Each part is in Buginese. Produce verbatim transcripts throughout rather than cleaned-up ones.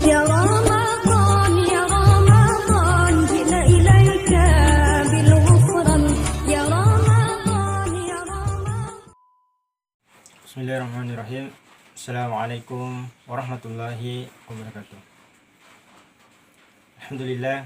يا رمضان، يا رمضان، جئنا إليك بالغفران. يا رمضان، يا رمضان. بسم الله الرحمن الرحيم. السلام عليكم ورحمة الله وبركاته. الحمد لله.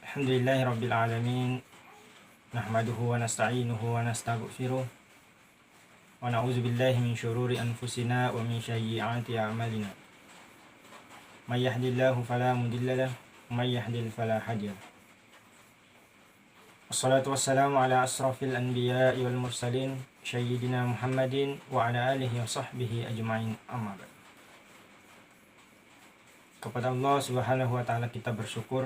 الحمد لله رب العالمين. نحمده ونستعينه ونستغفره. ونعوذ بالله من شرور أنفسنا ومن سيئات أعمالنا. من يهد الله فلا مضل له، ومن يضلل فلا هادي له. والصلاة والسلام على أشرف الأنبياء والمرسلين، سيدنا محمد وعلى آله وصحبه أجمعين، أما بعد. Kepada Allah Subhanahu wa Ta'ala kita bersyukur,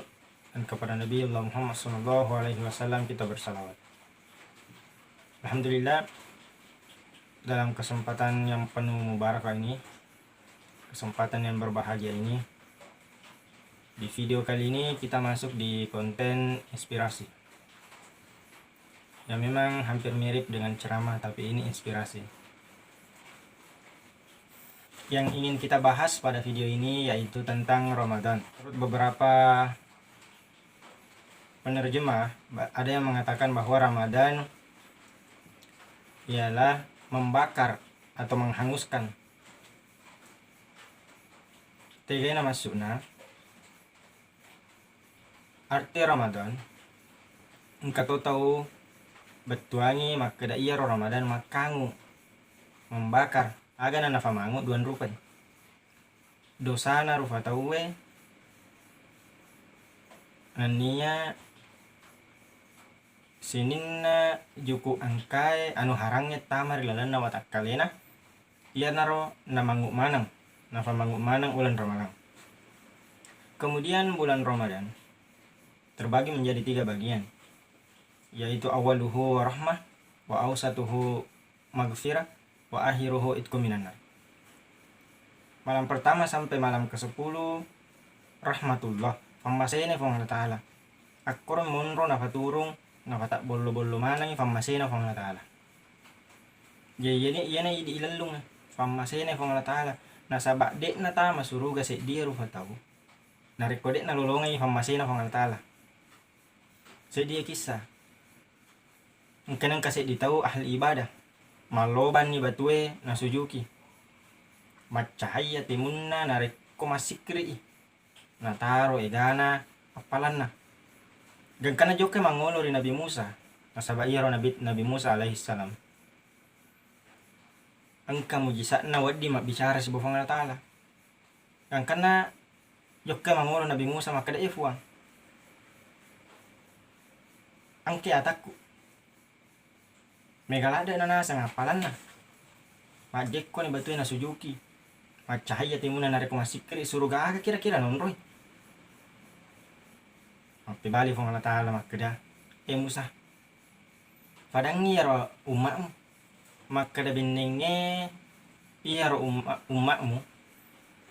dan kepada Nabi Allah Muhammad sallallahu alaihi wasallam kita bersalawat. Alhamdulillah, dalam kesempatan yang penuh mubarakah ini, kesempatan yang berbahagia ini, di video kali ini kita masuk di konten inspirasi. Ya, memang hampir mirip dengan ceramah, tapi ini inspirasi. Yang ingin kita bahas pada video ini yaitu tentang Ramadan. Menurut beberapa penerjemah, ba-, ada yang mengatakan bahwa Ramadan ialah membakar atau menghanguskan. Tegana maksudna, arti Ramadan, engka to tau bettuangi makkeda iyaro Ramadan makkangu, membakar, aga na nafamangu duan rupai. Dosana rufa tauwe, nennia sininna juku engkae anu harangnge tama ri lalenna watakkalena, iyanaro namangu maneng, nafamangu maneng uleng Ramalang. Kemudian bulan Ramadan terbagi menjadi tiga bagian, yaitu awaluhu rahmah, wa ausatuhu maghfirah, wa akhiruhu itqu minan nar. Malam pertama sampai malam kesepuluh rahmatullah, pammasena Fuang Allah Ta'ala. Akkoro monro nafaturung, nafatabbollo-bollo manengi pammasena Fuang Allah Ta'ala. Jadi, iyana, iyana idi ilellung, pammasena Fuang Allah Ta'ala. Nasaba de'na tama suruga seddi rufa tau narekko de'na lolongengi pammasena Fuang Allah Ta'ala. Seddi kissa. Engka nengka seddi tau ahli ibadah, mallobanni batue nasujuki. Maccahaya timunna narekko massikkiri'i, nataro egana appalanna. Gangkanna jokka mangolo ri Nabi Musa, nasaba iyaro Nabi, Nabi Musa alaihissalam engka mujisa'na wedding mabbicara sibawa Fuang Allah Ta'ala. Gangkanna jokka mangolo Nabi Musa makkeda, "E Fuang, engke atakku." Mega ladde na naseng appalanna. Majjekkoni batue nasujuki. Maccahaya timunna narekko massikkiri suruga aga kira-kira nonroi? Mappebali Fuang Allah Ta'ala makkeda, "E Musa, padangngi iyaro umma'mu. Makkeda bennengnge iyaro umma-, umma'mu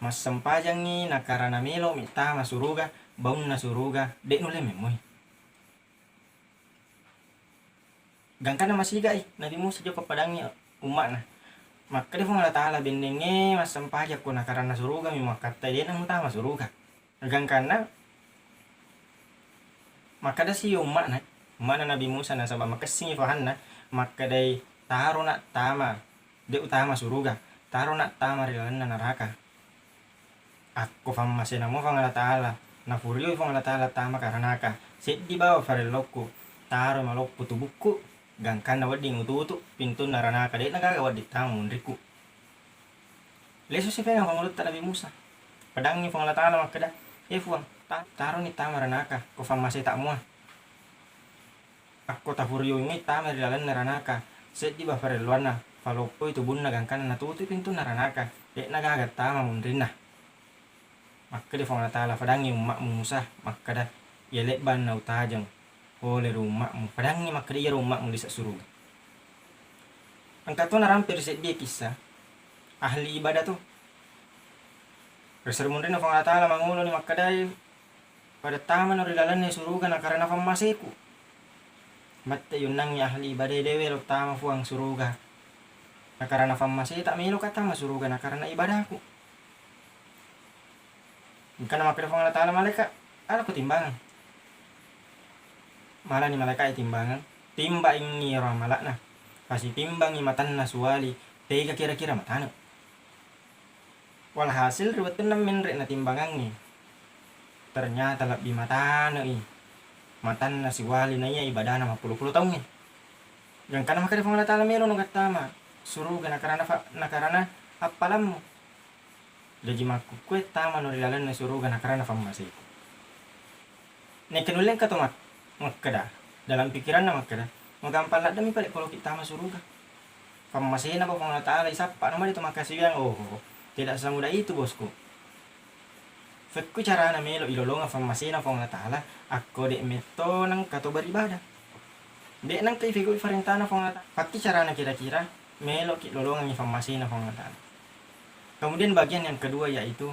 massempajangngi nakarana melo'mi tama suruga, baunna suruga, de' nulle memmoi." Gangkanna masiga'i Nabi Musa jokka padangngi umma'na. Makkeda Fuang Allah Ta'ala, "Bennengnge massempajakko nakarana surugami muakkattai de'na mutama suruga." Gangkanna makkedasi umma'na, umma'na Nabi Musa nasaba makessingi fahanna, makkedai, "Tarona tama, de' utama suruga, tarona tama ri lalenna naraka." Akko fammasena mo Fuang Allah Ta'ala, nafurioi Fuang Allah Ta'ala tama karanaka, seddi bawang farellokku, taroi maloppo tubukku, gangkanna wedding ututu pintunna ranaka, de'na gaga wedding tama munrikku. Lesu sifenga pangulutta Nabi Musa. Padangngi Fuang Allah Ta'ala makkeda, "E Fuang, ta-, taroni tama ranaka, ko fammaseta mua." Akko tafuriungngi tama ri lalenna ranaka, seddi ba farelluanna, faloppoi tubunna gangkanna natutui pintunna ranaka, de'na gaga tama munrinna. Makkeda Fuang Allah Ta'ala, "Fadangngi umma'mu Musa, makkeda, iya lebbang nautajeng pole ri umma'mu. Fadangngi makkeda iyaro umma'mu lise suruga." Engka to narampe ri seddie kissa ahli ibadah to. Ri seremunrinna Fuang Allah Ta'ala mangoloni makkedai, "Pada tamano ri lalenna suruga nakarana fammaseku." Mette yunnangngi ahli ibadah, "Dewe lo tama Fuang suruga nakarana fammaseta, meloka tama suruga nakarana ibadahku." Engkana makkeda Puang Allah Ta'ala, "Malaika, alako timbangeng." Malani malaika timbangeng, timbangngi ro amala'na, pasitimbangngi matanna siwali, tega kira-kira matane. Walhasil, ri wettunna menre natimbangangngi, ternyata lebbi matane'i matanna siwali naiya ibadana mappulo-pulo taungnge. Gangkana makkeda Puang Allah Ta'ala, "Melono gattama suruga nakarana fa-, nakarana appalammu." Jaji makkukkue tamano ri lalenna suruga nakarana fammaseku. Nekke nulle engka to mak-, makkeda, dalam pikiranna makkeda, "Magampang ladde'mi pale poloki tama suruga. Fammasena pa Puang Allah Ta'ala, isappa na made to makkasiwiang." Oho, tidak semudah itu, bosku. Fekku carana melo ilolongeng fammasena Puang Allah Ta'ala, akko de' metto nengka to beribadah. De' nengka ifegau'i farentana Puang Allah Ta'ala. Fakki carana kira-kira meloki lolongengngi fammasena Puang Allah Ta'ala. Kemudian bagian yang kedua yaitu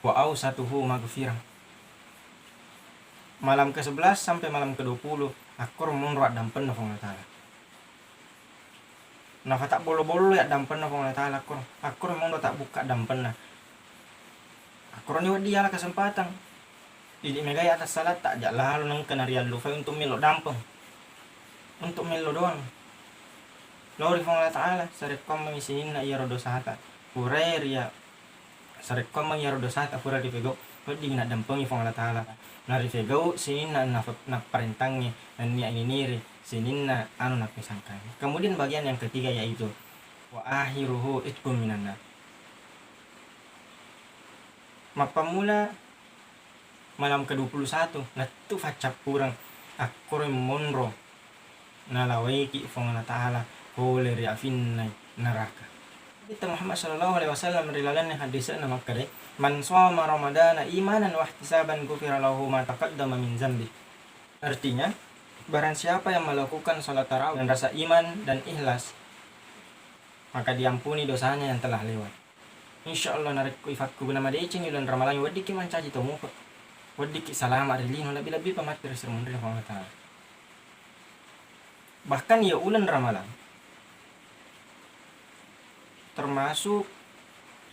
wa ausatuhu maghfirah. Malam ke sebelas sampai malam ke dua puluh, akkoro monro addampenna Puang Allah Ta'ala. Nafata bollo-bollo ya addampenna Puang Allah Ta'ala akkoro. Akkoro monro tabbukka addampenna. Akkoroni wedding yala kesempatan. Idi megai atas salat, takja lalo nengka nariallufai untuk melo dampeng. Untuk melo doang. Lao ri Puang Allah Ta'ala, sarekkoammengi sininna iyaro dosata. Purai ria, sarekkoammeng iyaro dosata pura rifegau, wedding naddampengi Puang Allah Ta'ala. Narifegau sininna naf-, napparentangnge, nennia ininiri sininna anu napesangkangnge. Kemudian bagian yang ketiga yaitu wa akhiruhu itqun minan nar. Mappammula malam kedua puluh satu, lettu faccappureng akkoro monro nalawaiki Puang Allah Ta'ala pole ri afinna naraka. Nabitta Muhammad sallallahu alaihi wasallam ri lalenna hadisna makkeda, "Man shoma Ramadana imanan wahtisaban ghufira lahu ma taqaddama min zambi." Artinya, barang siapa yang melakukan salat tarawih dengan rasa iman dan ikhlas, maka diampuni dosanya yang telah lewat. Insya Allah, narekko ifakkeguna madeceng uleng ramalang, weddikki mancaji to mupe, weddikki salama ri lino, lebbi-lebbi pa matti ri seri munrinna Puang Allah Ta'ala. Bahkan iya uleng ramalang termasuk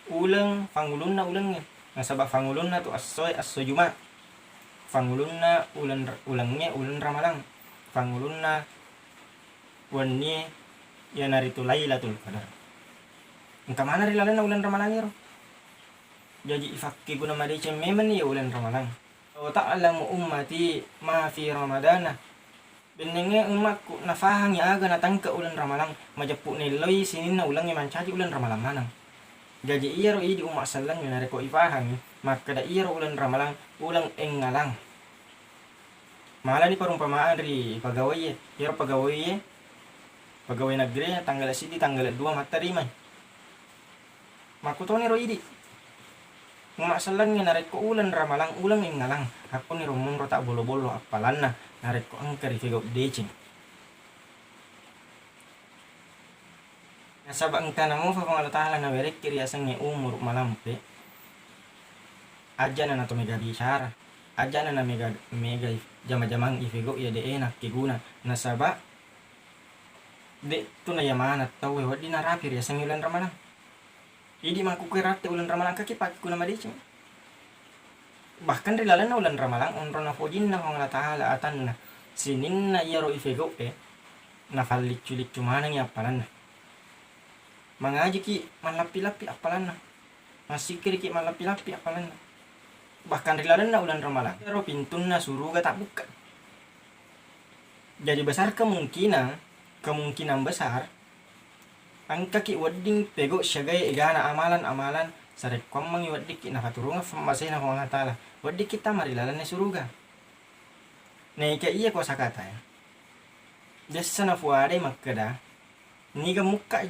uleng fangulunna ulengnge, nasaba fangulunna tu essoe esso Juma, fangulunna uleng, ulengnge uleng ramalang, fangulunna wennie iyanaritu Lailatul Qadar. Engka maneng ri lalenna uleng ramalangngero. Jaji ifakkeguna madeceng memenni iya uleng ramalang. Law ta'lamu ummati ma fi Ramadana. Bennengnge ummakku nafahangngi aga natangke uleng ramalang, majeppu nelloi sininna ulengnge mancaji uleng ramalang maneng. Jaji iyaro idi umma sellengnge narekko ifahangngi, makkeda iyaro uleng ramalang uleng engngalang. Malani perumpamaan ri pegawaiye. Iyaro pegawaiye, pegawai negeri, tanggala siddi, tanggala dua mattarimai. Makkutoniro idi. Umma sellengnge narekko uleng ramalang, uleng engngalang, akkoniro monro tabbollo-bollo appalanna narekko engka rifegau deceng. Nasaba engkana mofa Puang Allah Ta'ala nawerekki riasengnge umuru malampe, ajana nato mega bicara, ajana na mega, mega jama-jamang ifegau iya de e nakkeguna, nasaba de tu nayamana tauwe wedding narapi riasengnge uleng ramalang. Idi makkukue ratte uleng ramalang engkaki pakkeguna madeceng. Bahkan ri lalenna uleng ramalang onronna pojinna Puang Allah Ta'ala atanna, sininna iyaro ifegau e nafalliccu-liccu manengngi appalanna. Mangajiki mallappi-lappi appalanna. Massikkiriki mallappi-lappi appalanna. Bahkan ri lalenna uleng ramalang iyaro pintunna suruga tabbukka. Jadi besar kemungkinan, kemungkinan besar engkaki wedding pegau siagae egana amalan-amalan sarekkoammengngi weddikki nafaturungeng fammasena Puang Allah Ta'ala, weddikki tama ri lalenna suruga. Naika iya kosakatae, dessa nafuadai makkeda niga mukkai.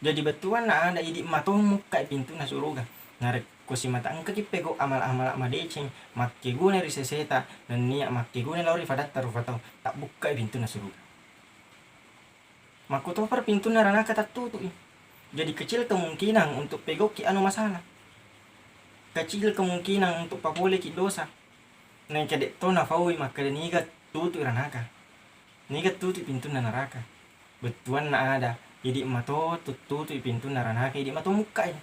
Jadi bettuanna ada idi mato mukkai pintunna suruga. Narekko simata engkaki pegau amal-amala madeceng, makkeguna ri seseta, nennia makkeguna lao ri fadatta rupa tau, tabbukkai pintunna suruga. Makkutoparo pintunna ranaka tattutui. Jadi kecil kemungkinan untuk pegauki anu masalah. Kecil kemungkinan untuk papoleki dosa. Naengka de'to nafaui makkeda niga tutui ranaka. Niga tutui pintunna naraka. Bettuanna ada, idi mato tuttutui pintunna ranaka, idi mato mukkai.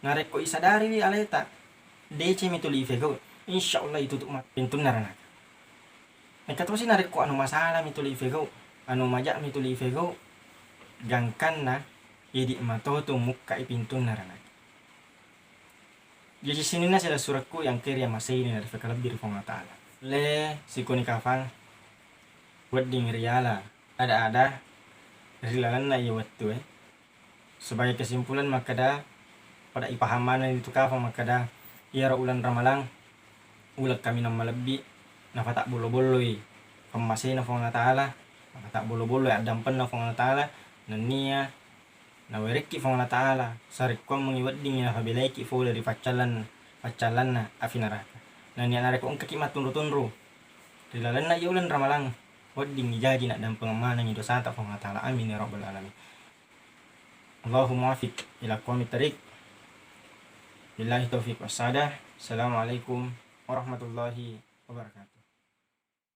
Narekko isadariwi aleta, Deceng mi tuli ifegau, insya Allah itutup ma pintunna ranaka. Engka tosi narekko anu masalah mi tuli ifegau, anu maja mi tuli ifegau, gangkanna idi matotu mukkai pintunna ranaka. Jadi sininna silessurekku yang keri yang masei ni dari fekalebbi ri Puang Allah Ta'ala. Le sikuni kafang wedding riala ada-ada ri lalenna iya wettue. Sebagai kesimpulan makkeda, pada ipaham maneng itu kafang makkeda, iyaro uleng Ramalang, uleng kaminang malebbi, nafatabbollo-bolloi pammasena Puang Allah Ta'ala, nafatabbollo-bolloi addampenna Puang Allah Ta'ala, nennia nawerekki Puang Allah Ta'ala sarekkuammengi weddingngi nafabelaiki fole ri paccallan-, paccallanna api neraka. Nennia narekko engkaki mattunru-tunru ri lalenna iya uleng Ramalang, weddingngi jaji naddampengeng manengngi dosata Puang Allah Ta'ala. Amin ya rabbal alamin. Allahumma wafiq ila aqwamit thariq. Billahi taufiq wassadah. Assalamualaikum warahmatullahi wabarakatuh.